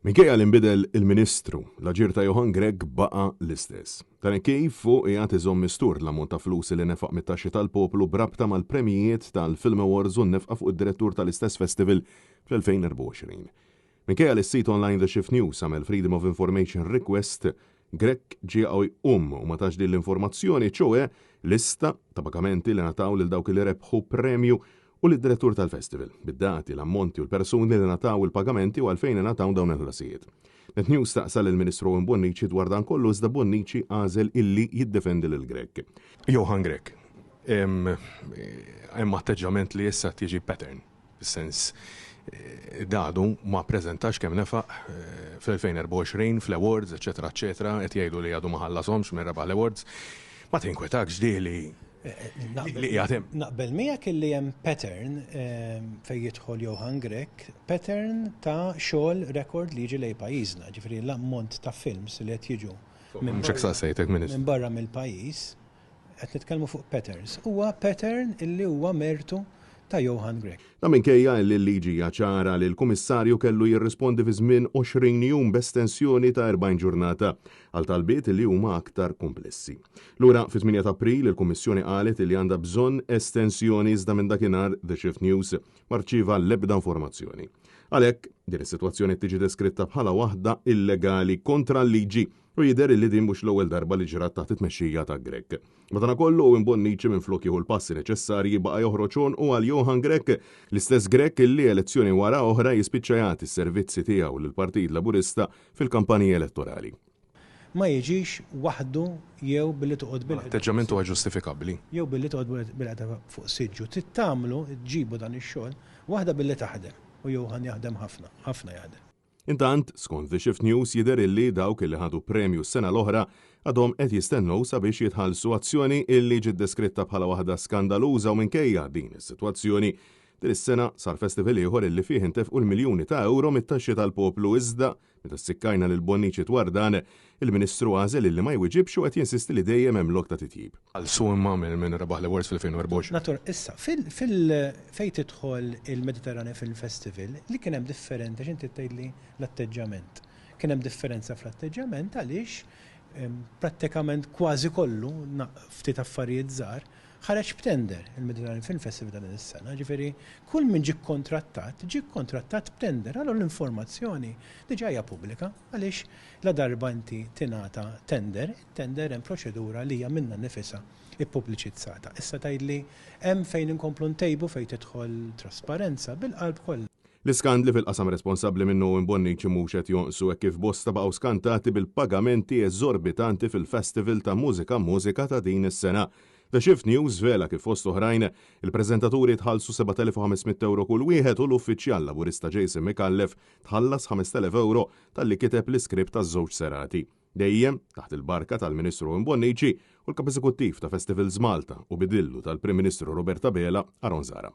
Minkejja li nbidel il-Ministru, l-aġir ta' Johann Grech baqa' l-istess. Dan hekk kif hu qiegħed iżomm mistur l-ammont ta' flus li nefaq mit-taxxi tal-poplu b'rabta mal-premjijiet tal-Film Awards u n-nefqa fuq id-direttur tal-istess festival fl-2024. Minkejja li s-sit online The Shift News għamel Freedom of Information request, Grech ġie jqum u ma tax din l-informazzjoni, ċoe lista ta' pagamenti li ngħataw lil dawk li rebħu premju u lid-direttur tal-festival, bid-dati, l-ammonti u l-persuni li ngħataw il-pagamenti u għalfejn ingħataw dawn il-ħlasijiet. Net News staqsa lill-Ministru Owen Bonnici dwar dan kollu iżda Bonnici għażel illi jiddefendi lil Grech. Johann Grech, Hemm atteġġjament li issa qed jiġi pattern, fis-sens dadu ma ppreżentax kemm nefaq fl-2024 fl-awards, eċċetera, eċċetera, qed jgħidu li għadu ma ħallashomx min rebaħ l-awards. Ma tinkwetakx di li li qiegħed hemm. Naqbel miegħek illi hemm pattern fejn jidħol Johann Grech, pattern ta' xogħol rekord li jiġi lejn pajjiżna, ġifieri l-ammont ta' films li qed jiġu minn barra mill-pajjiż, qed nitkellmu fuq patterns. Huwa pattern illi huwa mertu ta' Johann Grech. Dan minkejja li l-liġi hija ċara li l-Kummissarju kellu jirrispondi fi żmien 20 jum b'estensjoni ta' 40 ġurnata għal talbiet li huma aktar kumplessi. Lura fit-8 ta' April il-Kummissjoni qalet li għandha bżonn estensjoni iżda minn dakinhar The Shift News ma rċieva l-ebda informazzjoni. Għalhekk, din is-sitwazzjoni qed tiġi deskritta bħala waħda illegali kontra l-liġi U jidher illi din mhux l-ewwel darba li ġrat taħt it-tmexxija ta' Grech. Madankollu, Owen Bonnici minflok jieħu l-passi neċessarji baqa' joħroġ għonqu għal Johann Grech, l-istess Grech illi elezzjoni wara oħra jispiċċa jagħti s-servizzi tiegħu lill-Partit Laburista fil-kampanji elettorali. Ma jiġix waħdu jew billi toqgħod bilqiegħda. L-atteġġjament huwa ġustifikabbli. Jew billi toqgħod bilqiegħda fuq siġġu. Trid tagħmlu, ġġibu dan ix-xogħol, waħda billi taħdem. U Johann jaħdem ħafna, ħafna jaħdem. Intant, skont The Shift News jidher illi dawk illi ħadu premju s-sena l-oħra għadhom qed jistennew sabiex jitħallsu azzjoni illi ġiet deskritta bħala waħda skandaluża u minkejja din is-sitwazzjoni, din is-sena sar festival ieħor illi fih intefqu l-miljuni ta' ewro mit-taxxi tal-poplu iżda meta ssikkajna lil Bonnici dwar dan, il-Ministru għażel illi ma jwiġibx u qed jinsisti li dejjem hemm lok ta' titjib. Ħallsu imma minn min rebaħ l-awards fl-2024. Natur, issa, fil, fil, fejn tidħol il-Mediterranean Film Festival, li kien hemm differenti, għax inti tgħidli l-atteġġjament. Kien hemm differenza fl-atteġġjament għaliex prattikament kważi kollu, ftit affarijiet żgħar, ħareġ b'tender il-Mediterranean Film Festival ta' din is-sena. Ġifieri kull min ġie kkontrattat, ġie kkontrattat b'tender. Allura l-informazzjoni diġà hija pubblika għaliex ladarba inti tingħata tender, it-tender hemm proċedura li hija minnha nnifisha ppubbliċizzata. Issa tgħidli hemm fejn inkomplu ntejbu fejn tidħol trasparenza, bil-qalb kollha. L-iskandli fil-qasam responsabbli minnu Owen Bonnici mhux qed jonqsu hekk kif bosta baqgħu skantati bil-pagamenti eżorbitanti fil-festival ta' Mużika Mużika ta' din is-sena. The Shift News żvela kif fost oħrajn, il-preżentaturi tħallsu 7,500 ewro kull wieħed u l-uffiċjal Laburista Jason Micallef tħallas 5,000 ewro talli kiteb l-iskript taż-żewġ serati. Dejjem taħt il-barka tal-Ministru Owen Bonnici u l-Kap Eżekuttiv ta' Festivals Malta u bidillu tal-Prim Ministru Robert Abela, Aaron Zahra.